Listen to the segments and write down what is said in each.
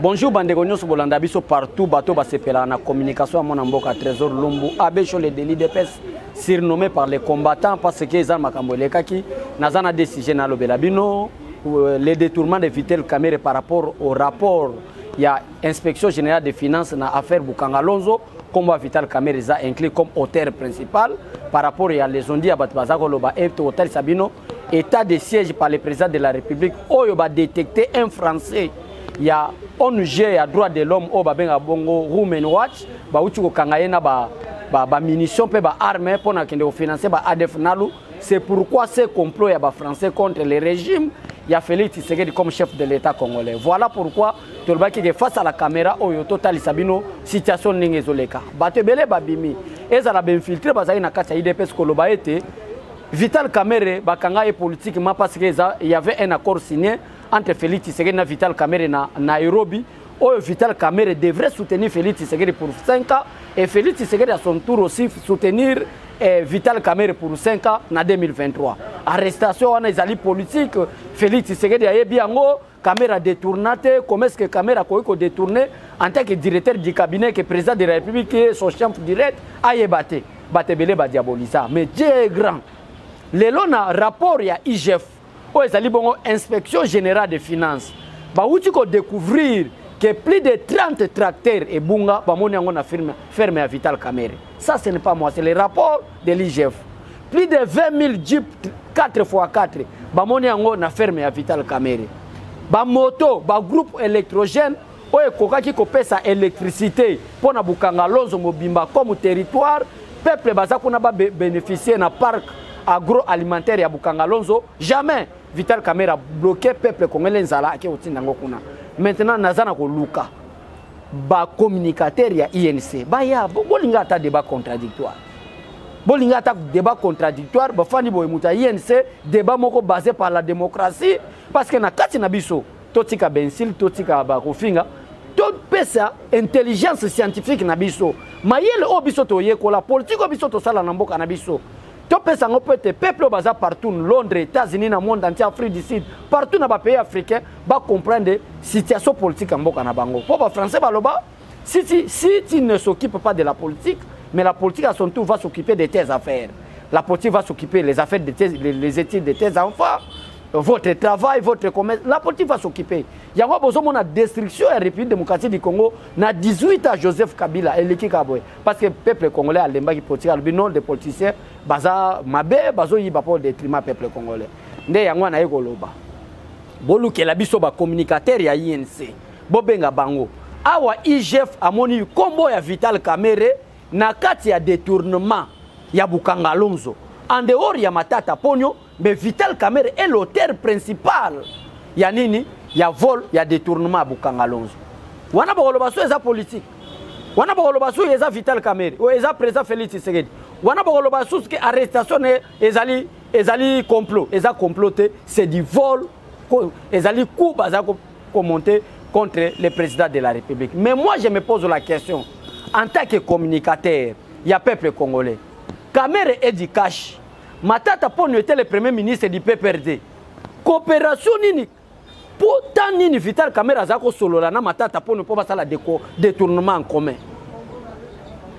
Bonjour bandeko nyonso bolanda biso partout, bato basepelaka na communication ya mwana mboka Trésor Lumbu, Abbé Shole de l'IDPS, surnommé par les combattants parce que eza makambo elekaki. Naza na des sujets nalobela bino, le détournement de Vital Kamerhe par rapport au rapport ya inspection générale des finances na affaire Bukanga Lonzo, kombo ya Vital Kamerhe eza inclus comme auteur principal par rapport ya les ondi ya bato baza koloba. E tokotalisa bino état de siège par le président de la République oyo ba détecter un Français ya ONG ya droit de l'homme oyo babengaka bongo Human Watch, bauti kokanga ye na ba munition mpe ba arme mpo na kende kofinancer ba ADF Nalu. C'est pourquoi ce complot ya ba Français contre le régime ya Félix Tshisekedi comme chef de l'État congolais. Voilà pourquoi tolobaki ke face à la caméra oyo totalisa bino situation ndenge ezoleka. Bato ebele babimi, ezala bainfiltré bazali na kati ya UDPS, koloba ete Vital Kamerhe bakanga ye politiquement parce que il y avait un accord signé entre Félix Tshisekedi na Vital Kamerhe na Nairobi, oyo Vital Kamerhe devrait soutenir Félix Tshisekedi pour 5 ans et Félix Tshisekedi à son tour aussi soutenir Vital Kamerhe pour 5 ans na 2023. Arrestation wana ezali politique, Félix Tshisekedi ayebi yango. Kamerhe détourna te. Comment est-ce que Kamerhe akoki kodétourner en tant que directeur du cabinet, que président de la République est son chef direct, ayeba te? Bato ebele badiabolisa, mais Dieu est grand. Lelo na rapport ya IGF, oyo ezali bongo inspection générale des finances, bawuti kodécouvrir que plus de 30 tracteurs ebunga, bamoni yango na ferme ya Vital Kamerhe. Ça, ce n'est pas moi, c'est le rapport de l'IGF. Plus de 20 000 jeep 4x4 bamoni yango na ferme ya Vital Kamerhe. Bamoto, bagroupe électrogène oyo ekokaki kopesa électricité mpo na Bukanga Lonzo mobimba comme territoire, peuple baza kuna babénéficier na parc agroalimentaire ya Bukanga Lonzo, jamais. Vital Kamerhe bloqué peuple congolais nzala, ake kotinda yango kuna. Maintenant naza na koluka bacommunicateur ya UNC baya, bolinga ata débat contradictoire, bolinga ata débat contradictoire. Bafandi boye, moto ya UNC, débat moko basé par la démocratie, parce que na kati na biso totika bensil, totika bakofinga, topesa intelligence scientifique na biso, mayele oyo biso toyekola, politique oyo biso tosala na mboka na biso, topesa yango mpo ete peuple oyo baza partout, Londres, États-Unis, na monde entier, Afrique du Sud, partout na bapays africain, bacomprendre situation politique ya mboka na bango. Mpo bafrançais baloba: si tu ne s'occupes pas de la politique, mais la politique à son tour va s'occuper de tes affaires. La politique va s'occuper les affaires de tes, les études de tes enfants, votre travail, votre commerce, la politique va s'occuper. Yango bozomona destruction ya République démocratique du Congo na 18 ans Joseph Kabila eleki kaka boye, parce que peuple congolais alembaki politique, alobi non, des politiciens baza mabe, bazoyiba mpo détriment peuple congolais. Nde yango wana ye koloba bolukela biso bacommunicateur ya UNC, bobenga bango awa. IGF amoni nkombo ya Vital Kamerhe na kati ya détournement ya Bukanga Lonzo, en dehors ya Matata Ponyo, mais Vital Kamerhe est l'auteur principal ya nini? Ya vol, ya détournement ya Bukanga Lonzo. Wana bakoloba so eza politique, wana bakoloba so eza Vital Kamerhe, oyo eza président Félix Tshisekedi, wana bakoloba susu ke arrestation ne ezali complot. Eza complot te, c'est du vol, ezali coup baza komonter contre le président de la République. Mais moi, je me pose la question en tant que communicateur ya peuple congolais: Kamerhe est du CACH, Matata Ponyo était le premier ministre du PPRD. Coopération nini, po tant nini Vital Kamerhe aza kosolola na Matata Ponyo mpo basala détournement en commun?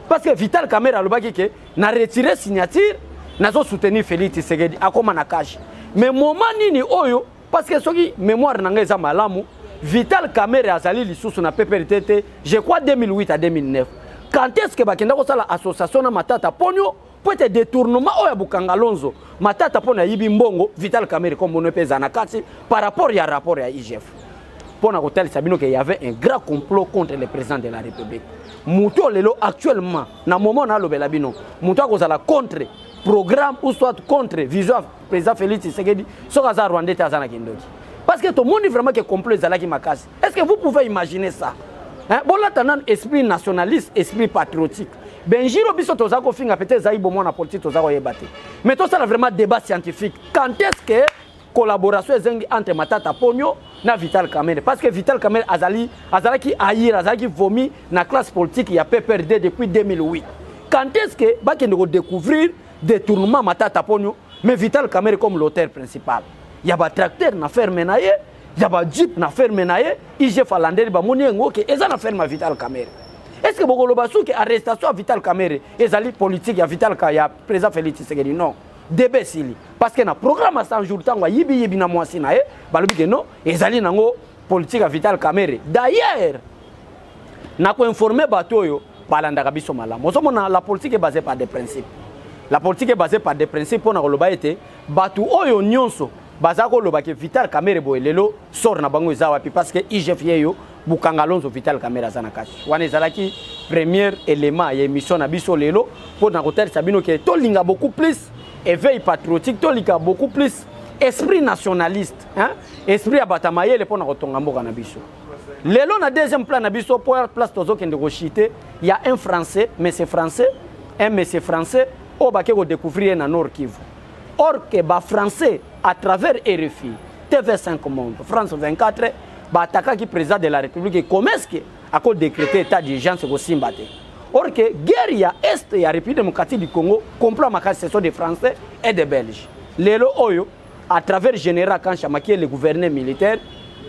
Parce que Vital Kamerhe alobaki ke na retire signature, nazosoutenir Félix Tshisekedi, akóma na CACH. Mais moment nini oyo? Parce que soki mémoire na ngai eza malamu, Vital Kamerhe azali lisusu na PPRD te, je crois 2008 à 2009. Quand est ce que bakenda kosala association na Matata Ponyo po ete détournement oyo ya Bukanga Lonzo, Matata mpo na ayibi mbongo, Vital Kamerhe kombono mpe eza na kati par rapport ya rapport ya IGF? Mpo na kotalisa bino ke y avait un grand complot contre le président de la République. Moto oyo lelo actuellement, na moment nalobela bino, moto akozala contre programme ou soit contre vision ya président Félix Tshisekedi, soki aza rwandais te, aza na kindoki, parce que tomoni vraiment ke complot ezalaki makasi. Est ce que vous pouvez imaginer ça, hein? Bolata nanu esprit nationaliste, esprit patriotique. Benjiro biso toza kofinga, peut-être ezali bomwana politique, toza koyeba te, mais tosala vraiment débat scientifique. Quand est ce que collaboration ezengi entre Matata Ponyo na Vital Kamerhe? Parce que Vital Kamerhe azali, azalaki haïr, azalaki vomi na classe politique ya PPRD depuis 2008. Quand est ce que bakende kodécouvrir détournement Matata Ponyo, mais Vital Kamerhe comme l'auteur principal ya batracteur na ferme na ye? Ya ba jeep na ferme na ye, IGF alandeli, bamoni yango ke eza na ferme ya Vital Kamerhe. Est ce que bokoloba soki arrestation ya Vital Kamerhe ezali politique ya Vital ya président Félix Tshisekedi? Non, debe esili, parce que na programme ya 100 jours, ntango ayibiyibi na mwasi na ye, balobi ke non, ezali nango politique ya Vital Kamerhe. D'ailleurs, nakoinforme bato oyo balandaka biso malamu, ozomona, la politique est basée par des principes. La politique est basée par des principes. Mpona koloba ete bato oyo nyonso baza koloba ke Vital Kamerhe boye, lelo sort na bango eza wapi? Parce que IGF ye yo Bukanga Lonzo, Vital Kamerhe aza na kati wana. Ezalaki premier élément ya émission na biso lelo mpo na kotalisa bino ke tolinga beaucoup plus éveil patriotique, tolinga beaucoup plus esprit nationaliste, hein? Esprit ya bato ya mayele mpo na kotonga mboka na biso. Lelo na deuxième plan na biso, po place tozokende koshite, ya un Français, monsieur français, un monsieur français oyo bake kodécouvrir ye na Nord Kivu. Or ke bafrançais, à travers RFI, TV5 Monde, France 24, baatakaki président de la République: comment est-ce que akodécréter état d'urgence, kosimba te? Or ke guerre ya Est ya République démocratique du Congo, complot makasi, ce sont des Français et des Belges. Lelo oyo, à travers général Kanchama, qui est le gouverneur militaire,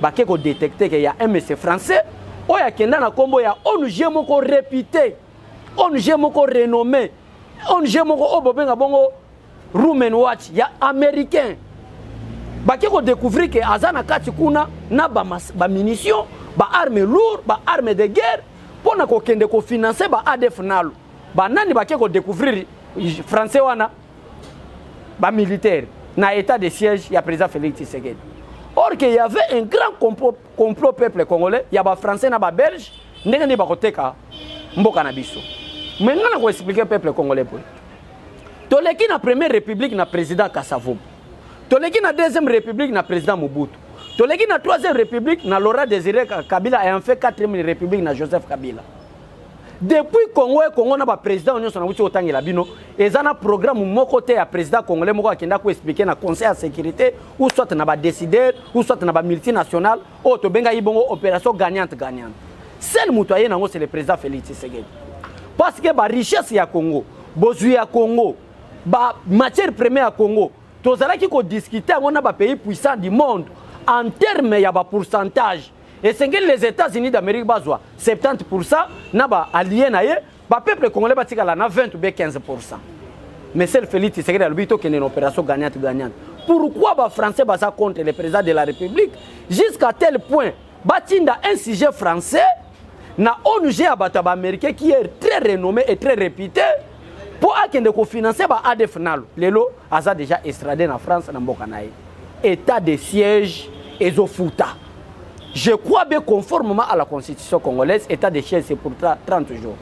bake kodétecte ke ya un monsieur français oyo akenda na nkombo ya ONG moko réputé, ONG moko renommé, ONG moko oyo bobenga bongo Rumen Watch ya américain. Bake kodécouvrir ke aza na kati kuna na bamunition, ba baarme lourde, baarme de guerre, mpo na kokende kofinancer ba ADF nalo. Banani bake kodécouvrir français wana? Bamilitaire na état de siège ya président Félix Tshisekedi. Or que y avait un grand complot, complot, peuple congolais, ya bafrançais na babelge, ndenge nini bakoteka mboka na biso. Mais nga na koexpliquer peuple congolais boye: toleki na première république na président Kasavubu, toleki na deuxième république na président Mobutu, toleki na troisième république na Laurent Désiré Kabila et enfin quatrième république na Joseph Kabila. Depuis Congo e Congo, na baprésident nyonso nauti kotangela bino, eza na programme moko te ya président congolais moko akenda koexpliquer na Conseil ya sécurité, ou soit na badécideur, ou soit na bamultinational, oyo tobengaki bongo opération gagnante gagnante. Seul moto aye nango, c'est le président Félix Tshisekedi, parce que barichesse ya Congo, bozwi ya Congo, bamatière première ya Congo, tozalaki kodiscuter yango na bapays puissant du monde en terme ya bapourcentage. Esengeli les États-Unis d'Amérique bazwa 70 na baallié na ye, bapeuple congolais batikala na 20 ou bien 15. Mais seul Félix Tshisekedi alobi tokende na opération gagnante gagnante. Pourquoi bafrançais baza contre le président de la République jusqu'à tel point batinda un sujet français na ONG ya bato ya baaméricain qui est très renommé et très réputé mpo akende kofinancer ba ADF nalo? Lelo aza déjà extradé na France, na mboka na ye. État de siège ezofuta. Je crois bien, conformément à la constitution congolaise, état de siège, c'est pour 30 jours.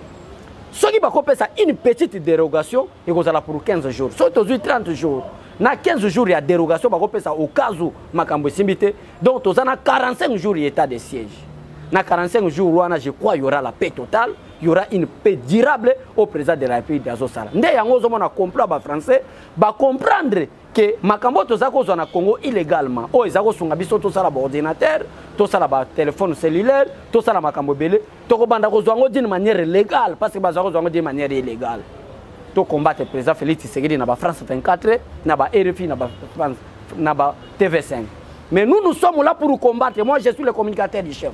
Soki bakopesa une petite dérogation, ekozala pour 15 jours. Soki tozwi 30 jours na 15 jours ya dérogation bakopesa au cas où makambo esimbi te, donc toza na 45 jours ya état de siège. Na 45 jours wana, je crois, il y aura la paix totale, il y aura une paix durable au président de la République azosala. Nde yango ozomona complot ya bafrançais, bacomprendre ke makambo oyo toza kozwa na Congo illégalement, oyo eza kosunga biso tosala baordinateur, tosala batelefone cellulaire, tosala makambo ebele, tokobanda kozwa yango d'une manière légale, parce que bazwa kozwa yango d'une manière illégale. Tocombattre président Félix Tshisekedi na bafrance 24, na ba RFI, na ba France, na ba TV5. Mais nous, nous sommes là pour combattre. Moi, je suis le communicateur du chef.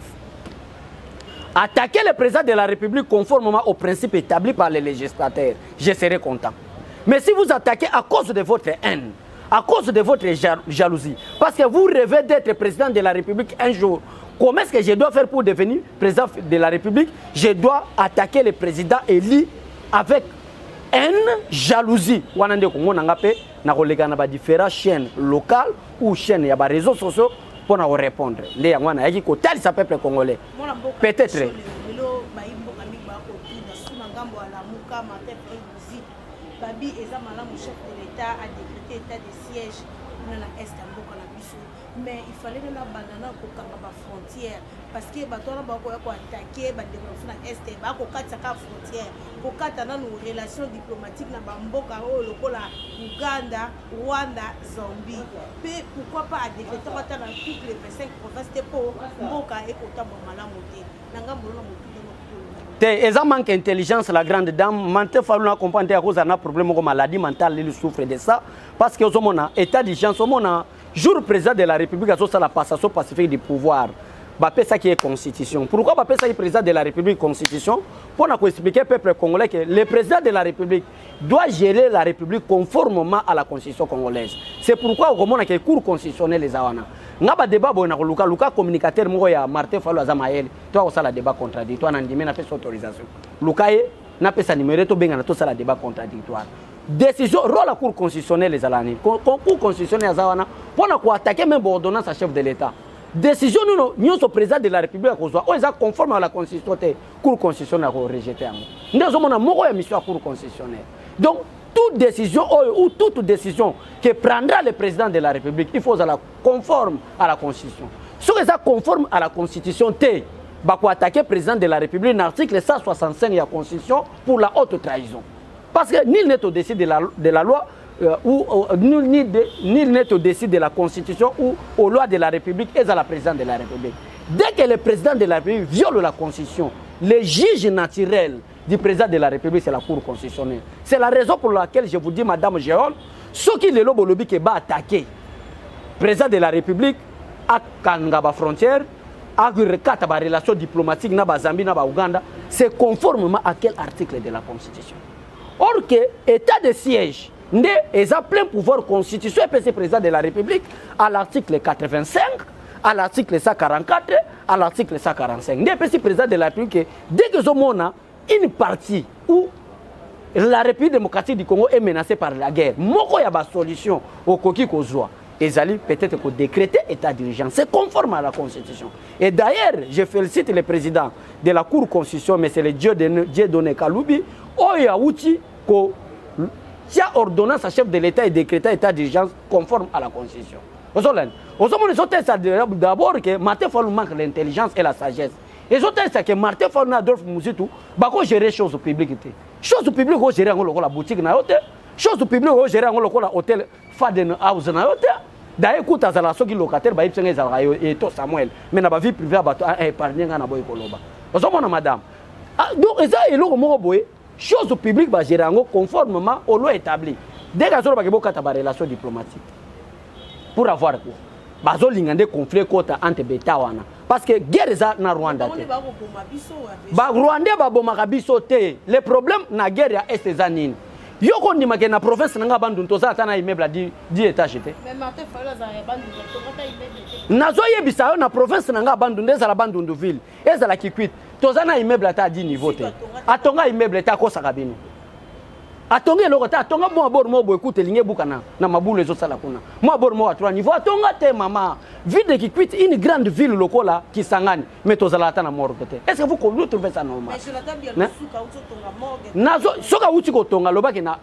Attaquer le président de la République conformément aux principes établis par les législateurs, je serai content. Mais si vous attaquez à cause de votre haine, à cause de votre jalousie, parce que vous rêvez d'être président de la République un jour, comment est-ce que je dois faire pour devenir président de la République? Je dois attaquer le président élu avec haine, jalousie. Wana nde komona nga mpe nakoleka na badifférents chaînes locales ou chaînes ya baréseaux sociaux mpo na korépondre. Nde yango wana nayaki kotalisa peuple congolais. Peut-être lelo bayi mboka mingi bakotuna su na ngambo ya Lamuka, Martin Félix Muzito, babi eza malamu chef de l'État adécrété état de siège kuna na Est ya mboka na biso, mais il fallait nano abanda na kokanga bafrontière, parce que bato wana bakoya koattaquer bandeko na biso na Est, bakokatisa kaka frontière, kokata nanu relation diplomatique na bamboka oyo lokola Uganda, Rwanda, Zambie. Mpe pourquoi pas adécréter ata na toutes les 25 provinces te, mpo mboka ekotambola malamu te? Na ngambo na motuka. Te, eza manque intelligence. La grande dame Martin Fayulu, na comprendre te, akozala na problème moko, maladie mentale, il souffre de ça, parce que ozomona état d'urgence, omona Jour président de la République azosala passation pacifique du pouvoir, bapesaki ye constitution. Pourquoi bapesaki président de la République constitution? Mpona koexpliquer peuple congolais que le président de la République doit gérer la République conformément à la constitution congolaise. C'est pourquoi okomona ke cour constitutionnelle eza wana. Nga badébat boye na koluka luka communicateur moko ya Martin Fayulu aza mayele to akosala débat contradictoire, na ndimi, napesa autorisation, luka ye, napesa numéro, tobengana, tosala débat contradictoire. Décision, rôle ya cour constitutionnelle ezala nini? Cour constitutionnelle aza wana mpona koattaquer même baordonnance ya chef de l'État. Décision nino nyonso président de la République akozwa oyo eza conforme à la constitution te, cour constitutionnelle akorejeter yango. Nde ozomona moko ya mission ya cour constitutionnelle. Donc toute décision oyo ou toute décision que prendra le président de la République, il faut ozala conforme à la constitution. Soki eza conforme à la constitution te, bakoattaquer président de la République na article 165 ya constitution pour la haute trahison, parce que nul n'est au-dessus de la loi ou nul n'est au-dessus de la constitution ou aux lois de la République et à la président de la République. Dès que le président de la République viole la constitution, le juge naturel du président de la République, c'est la Cour constitutionnelle. C'est la raison pour laquelle je vous dis, madame Géol, soki lelo bolobi ke ba attaquer président de la République, akanga ba frontière, akata ba relation diplomatique na ba Zambie, na ba Ouganda, c'est conformément à quel article de la constitution? Or que état de siège nde eza plein pouvoir constitution epesi président de la République à l'article 85, à l'article 144, à l'article 145. Nde epesi président de la République, dès que ozomona une partie où la République démocratique du Congo est menacée par la guerre, moko ya basolution okoki kozwa ezali peut-être kodécréter état d'urgence. C'est conforme à la constitution. Et d'ailleurs, je félicite le président de la Cour constitution, mais c'est le Dieu de Dieudonné Kalubi, oyo awuti ko tia ordonnance à chef de l'État et décréter état d'urgence conforme à la constitution. Ozolanda, ozomona, ezotesa d'abord que Martin Fayulu manque l'intelligence et la sagesse. Ezotesa ke Martin Fayulu na Adolphe Muzito bakogérer chose publique te. Chose publique, ogérer yango lokola boutique na yo te. Chose publique, ogérer yango lokola hôtel Faden House na yo te. Daye kuta azala soki locataire, bayebisi nga ezalaka yo eto Samuel, mais na bavie privée ya bato, épargne nga na boyi koloba. Ozomona, madame? Ah, donc eza eloko moko boye, chose publique bagérer yango conformément aux lois établies. Dès azolobaki bokata barelation diplomatique, pour avoir quoi? Bazolinga nde conflit ekota entre beta wana, parce que guerre eza na Rwanda te. Barwandais babomaka biso te. Le problème na guerre ya Est eza nini? Yo kondimake na province na nga Bandundu, toza ata na immeuble ya 10 étage te. Nazoyebisa yo, na province na nga Bandundu, ezala Bandundu ville, ezala Kikwit, toza na immeuble ata ya 10 niveau te. Atonga immeuble te, akosaka bino. Atongi eloko te. Atonga mwa bor moko boye, kuta elingi ebuka na mabulu ezosala kuna, mwa bor moko ya 3 niveau atonga te. Mama, ville de Kikwit, une grande ville lokola Kisangani, mais tozala ata na morgue te. Est ce que vous, vous trouvez ça normal? Nazo soki awuti kotonga, alobaki na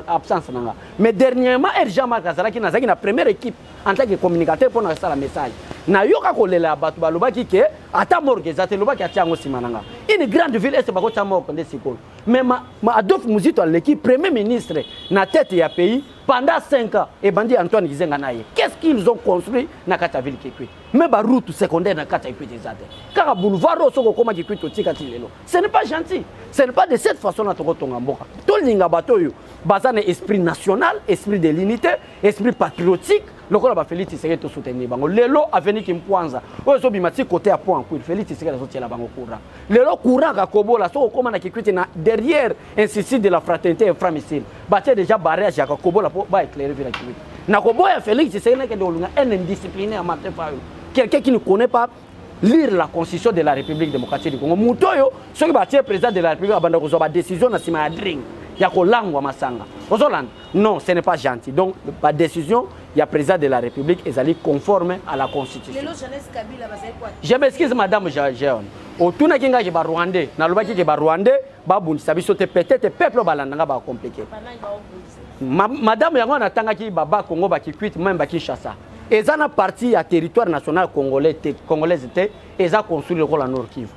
absence na nga. Mais dernièrement, r Jean Marc azalaki, nazalaki na première équipe en tant que communicateur mpo na kosala message. Nayoka kolela ya bato, balobaki ke ata morgue eza te. Lobaki atia yango nsima na nga. Une grande ville, ese bakotia morgue nde sikoyo? Mais ma Adolphe Muzito aleki premier ministre na tête ya pays pendant 5 ans, ebandi Antoine Gizenga na ye. Qu'est-ce qu'ils ont construit na kati ya ville Kikwit? Mais baroute secondaire na kati ya Kikwit eza te, kaka boulevard oyo soki okóma Kikwit otika ti lelo. Ce n'est pas gentil, ce n'est pas de cette façon na tokotonga mboka. Tolinga bato oyo baza na esprit national, esprit de l'unité, esprit patriotique lokola bafélix Tshisekedi. Tosoutenir bango. Lelo avenue Kimpwanza oyo ezobima ti côté ya Pont Anquil, Félix Tshisekedi azotiela bango courant. Lelo courant kakobola, soki okóma na Kikwiti, na derrière Institut de la fraternité Efra-Missile, batie déjà barrage ya kakobola mpo baéclairer ville ya Kikwiti. Nakoboya Félix Tshisekedi nakende kolinga un indiscipliné ya Martin Fayulu, quelqu'un qui ne connaît pas lire la constitution de la République démocratique du Congo. Moto oyo soki batie président de la République, abanda kozwa badécision na nsima ya drink, ya kolangwa masanga. Ozolanda? Non, ce n'est pas gentil. Donc badécision ya président de la République ezali conforme à la constitution. Je m'excuse, madame Jeon, otunaki ngai ke barwandais, nalobaki ke barwandais babundisa biso te. Peut-être peuple balandanga bacompliqué. Madame, yango natangaki baba Congo, bakikwit, même bakinshasa eza na partie ya territoire national congolais te, congolaise te, eza construit lokola Nord Kivu.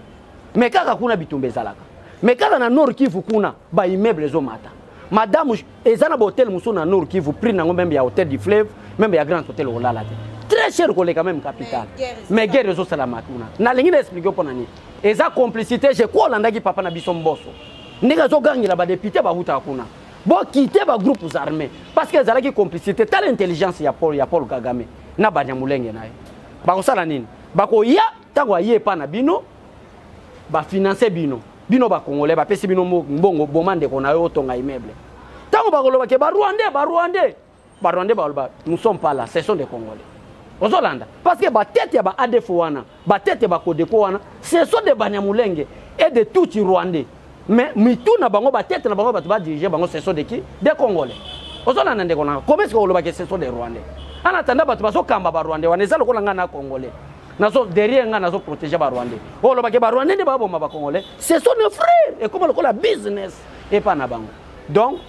Mais kaka kuna bitumba ezalaka, mais kaka na Nord Kivu kuna baimmeuble ezomata. Madame, eza na bahotel mosusu na Nord Kivu, prix nango même ya hôtel du Fleuve, même ya Grand Hôtel, olala te, très cher koleka même capitale. Mais guerre ezosalama kuna. Nalingi na expliquer mpo na nini eza complicité. Je crois olandaki papa na biso Mboso ndenge azogangela badéputé bawutaka kuna. Bokite bagroupes armés parce que ezalaki complicité. Tala intelligence ya Paul Kagame na Banyamulenge na ye. Bakosala nini? Bakoya ntango aye epa na bino, bafinanse bino, bino bacongolais, bapesi bino mbongo, boma ndeko na yo, otonga immeuble. Ntango bakoloba ke Barwandais, Barwandais, Barwandais, baloba: "Nous sommes pas là, ce sont des Congolais." Ozolanda? Parce que batete ya ba ADF wana, batete ya baCODECO wana, ce sont des Banyamulenge et des Tutsi rwandais, mais mitu na bango, batete na bango, bato badirige bango, ce sont de qui? Des Congolais. Ozolanda, ndeko nanga? Comment est ce que olobaki ce sont des Rwandais en attendant bato bazokamba Barwandais wana? Eza lokola ngai na Congolais nazo derrière ngai, nazoprotege Barwandais. Oyo olobaki Barwandais nde baboma Bacongolais, ce sont nos frères. Ekoma lokola business epa na bango. Donc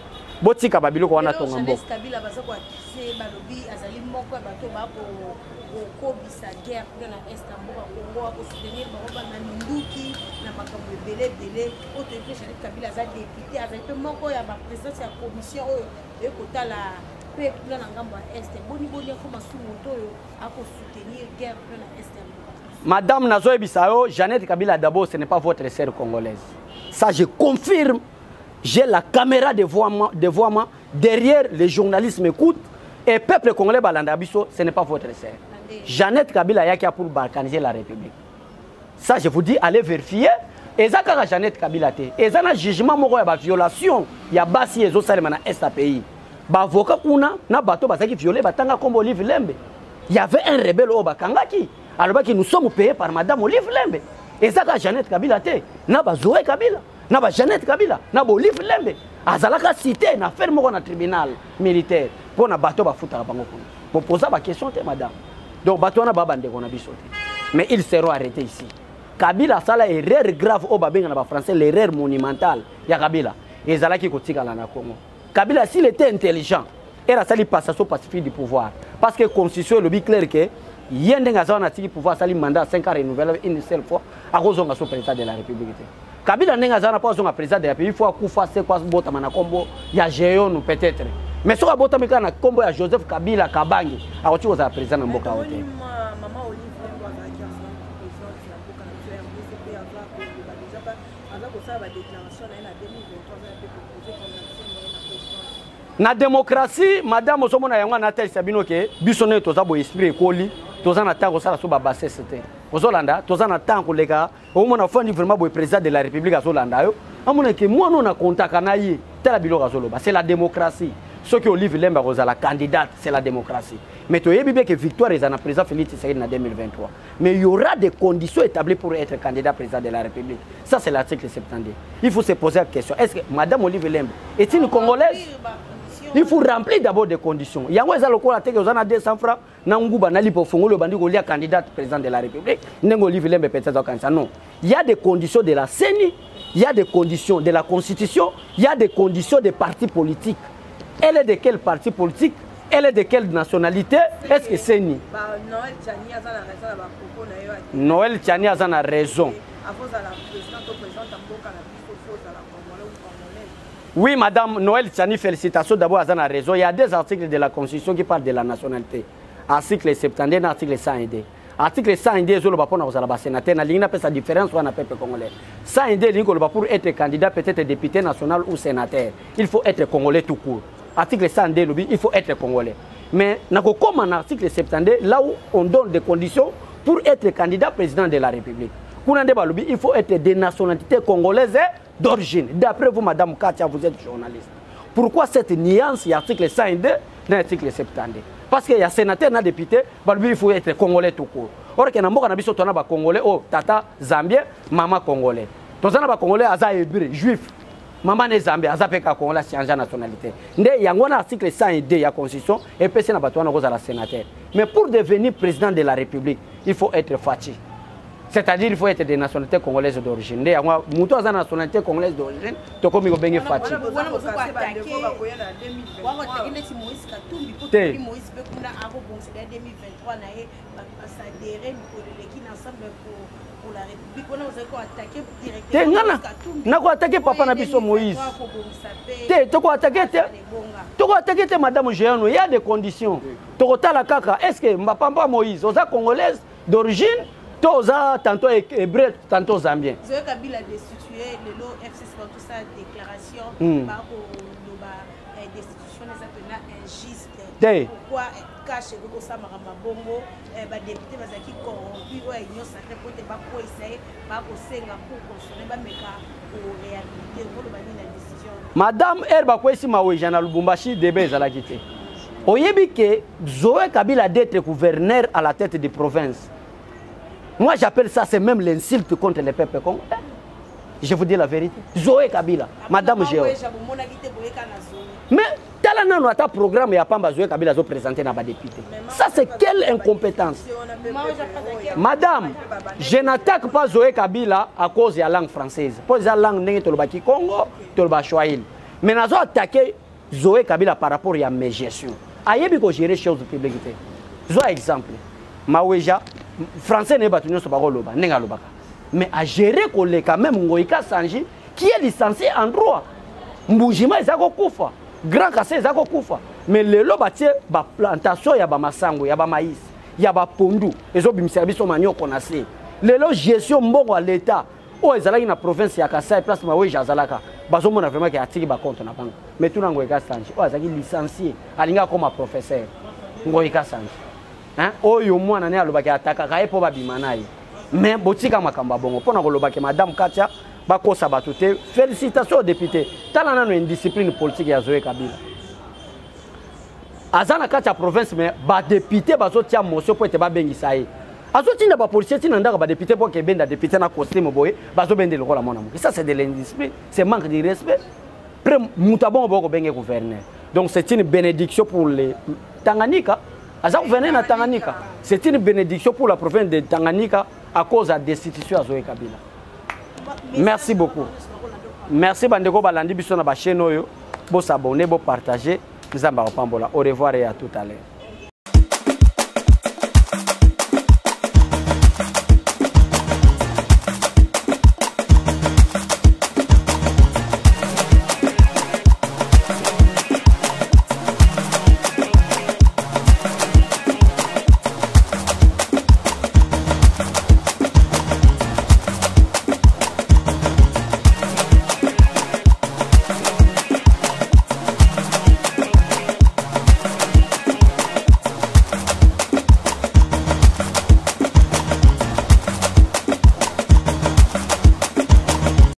botika babiloko wana, tonga mboka. Kabila baza koaccuse, balobi azali moko ya bato bakokobisa guerre kuna na est ya mboka Congo, akosoutenir bango bana minduki na makambo ebele ebele. Oyo toyebi mpe, Jeannette Kabila aza député, azali mpe moko ya baprésidence ya commission oyo ekotala mpe kuna na ngambo ya est. Boni boni akoma su moto oyo akosoutenir guerre kuna na est ya mboka? Madame, nazoyebisa yo, Jeannette Kabila d'abord, ce n'est pas votre sœur congolaise. Ça, je confirme. J'ai la caméra devant moi, derrière, les journalistes m'écoutent et peuple congolais balanda biso. Ce n'est pas votre sœur. Jeannette Kabila ayaki pour balkaniser la République. Ça, je vous dis, allez vérifier. Eza kaka Jeannette Kabila te. Eza na jugement moko ya baviolation ya basi ezosalema na est ya pays. Baavocat kuna na bato bazalaki violé, batanga kombo Olive Lembe. Il y avait un rebelle oyo bakangaki, alobaki: "Nous sommes payés par madame Olive Lembe." Eza kaka Jeannette Kabila te, na baZoé Kabila, na baJeannette Kabila, na baOlive Lembe azalaka cité na affaire moko na tribunal militaire mpo na bato bafutaka bango kuna. Bopoza baquestion te, madame. Donc bato wana baa bandeko na biso te, mais ils seront arrêtés ici. Kabila asala erreur grave oyo babenga na bafrançais l'erreur monumentale ya Kabila ezalaki kotikala na Congo. Kabila, s'il était intelligent, ere asali passation pacifique du pouvoir, parce que constitution elobi clair ke ye ndenge aza wana, atiki pouvoir, asali mandat ya 5 ans renouvelable une seule fois, akozonga so président de la République te. Kabila ndenge aza wana, mpo azonga président de la République, faut akufa seko, abotama na nkombo ya Jeonu peut-être, mais soki abotami kaka na nkombo ya Joseph Kabila Kabange, akoki kozala président na mboka oyo te. Mama Olive Lembe azalaki présidente na mboka na biso ya RDC, mpe aza koloba déjà, aza kosala badéclaration na ye na 2023, aza mpe kopose candidature na ye na présidence. Na démocratie, madame, ozomona yango anatalisa bino ke biso ndenge toza boye, esprit ekoli, toza na ntango kosala so babasese te. Ozolanda? Toza na ntango koleka. Omona ofandi vraiment boye, président de la République azolanda yo, amona ke mwana oyo nakontaka na ye, tala biloko azoloba. C'est la démocratie. Soki Olive Lembe akozala candidate, c'est la démocratie, mais toyebi bien que victoire eza na président Félix Tshisekedi na 2023. Mais il y aura des conditions établies pour être candidat président de la République. Ça, c'est l'article 72. Il faut se poser la question: est-ce que madame Olive Lembe est une Congolaise? Il faut remplir d'abord des conditions. Yango eza lokola teke oza na 200 francs na nguba na lipo, fongoli, obandi kolia, candidate président de la République, ndenge Olive Lembe peut-être azokanisa. Non, il y a des conditions de la CENI, il y a des conditions de la constitution, il y a des conditions des partis politiques. Elle est de quel parti politique? Elle est de quelle nationalité? Est-ce que CENI Noël Tshiani aza na raison na bapropos na yo? Noël Tshiani aza na raison. Afozala président to présidente ya mboka na biso, faut ozala Congolais ou Congolaise. Oui, madame Noël Tshiani, félicitations d'abord, aza na raison. Il y a deux articles de la constitution qui parlent de la nationalité: article 72 na article 102. Article 102 ezoloba mpona kozala basénateur. Nalingi napesa différence wana, peuple congolais. 102 elingi koloba pour être candidat, peut-être député national ou sénateur, il faut être Congolais tout court. Article 102 elobi il faut être Congolais. Mais nakokóma na article 72, là où on donne des conditions pour être candidat président de la République. Kuna nde balobi il faut être de nationalité congolaise d'origine. D'après vous, madame Katia, vous êtes journaliste, pourquoi cette nuance ya article 102 na article 72? Parce que ya sénateur na député, balobi il faut être Congolais tout court. Or ke na mboka na biso tona bacongolais oyo tata Zambien, mama Congolais. Toza na bacongolais aza hébreu, juif, mama ne Zambie, aza mpe kaka Congolais, achange nationalité. Nde yango wana article 102 ya constitution epesi na bato wana kozala sénateur. Mais pour devenir président de la République, il faut être Fatshi, c'est-à-dire il faut être de nationalité congolaise d'origine. Nde yango moto aza nationalité congolaise d'origine, tokomi kobenge Fatshi. Wana attaquer neti Moïse Katumbi mpo Te. toyebi Moïse mpe kuna akobongisela ya 2023 na ye. Bato basadere mikolo eleki na Ensemble pour la République. Wana ozali koattaquer Te, nga nakoattaquer papa na biso Moïse te. Tokoattaquer te, tokoattaquer te, madame Géano. Il y a des conditions. Tokotala kaka est ce que mbapamba Moïse oza Congolaise d'origine to oza tantôt hébreu, tantôt Zambien. Zoé Kabila destitué lelo, FCC batosala déclaration. Bakoloba. injuste. Te. Pourquoi cash ekoki kosala makambo ya bongo? Badéputé bazalaki corrompu oyo ya Union sacrée po te bakweyisa ye, bakosenga pour constitutionnel bameka koréhabiliter. Okoloba nini na décision? Madame, ere bakweyisi Maweja na Lubumbashi, débat ezalaki te. Oyebi ke Zoé Kabila d'être gouverneur à la tête de province, moi j'appelle ça, c'est même l'insulte contre le peuple congolais. Je vous dis la vérité. Zoé Kabila, madame Géo. Maweja bomonaki te, boyeka na Zoé. Mais tala nano ata programme ya pamba Zoé Kabila azoprésente na badéputé. Ça, c'est quelle incompétence? Madame, je n'attaque pas Zoé Kabila à cause ya langue française, mpo eza langue ndenge tolobaki Congo, toloba swahili. Mais nazo attaquer Zoé Kabila par rapport ya mégestion. Ayebi kogérer chose publique te. Zwa exemple Maweja, français na ye bato nyonso bakoloba ndenge alobaka, mais agérer koleka même Ngoyi Kasanji qui est licencié en droit. Mbujima eza kokufa, Grand Kasai eza kokufa, mais lelo batie baplantation ya bamasango, ya bamaïs, ya bapondu, ezobimisaka biso manioko na se. Lelo gestion mbongo ya l'État oyo ezalaki na province ya Kasai, place Maweja azalaka, bazomona vraiment ke atiki bacompte na bango. Mais tuna Ngoyi Kasanji oyo azalaki licencié, alingi akoma professeur. Ngoyi Kasanji, hein? Oyo mwana ne alobaki atakaka ye mpo babima na ye. Mais botika makambo ya bongo mpo na kolobaki madame Katia, bakosa bato te. Félicitation au député. Tala nano indiscipline politique ya Zoé Kabila. Aza na kati ya province, mais badéputé bazotia motion mpo ete babengisa ye, azotinda bapolicier ntina ndako badéputé mpo kebenda député na costume boye, bazobende lokola mwana moke. Ça, c'est de l'indiscipline, c'est manque de respect. Pre moto abongo bokobenge gouverneur. Donc c'est une bénédiction pour les Tanganyika. Aza gouverneur na Tanganyika, c'est une bénédiction pour la province de Tanganyika à cause ya destitution ya Zoé Kabila. Merci beaucoup, merci. Bandeko balandi biso na bachaîne oyo, bosabonner, bopartager. Nzambe akopambola. Au revoir et à tout à l'heure.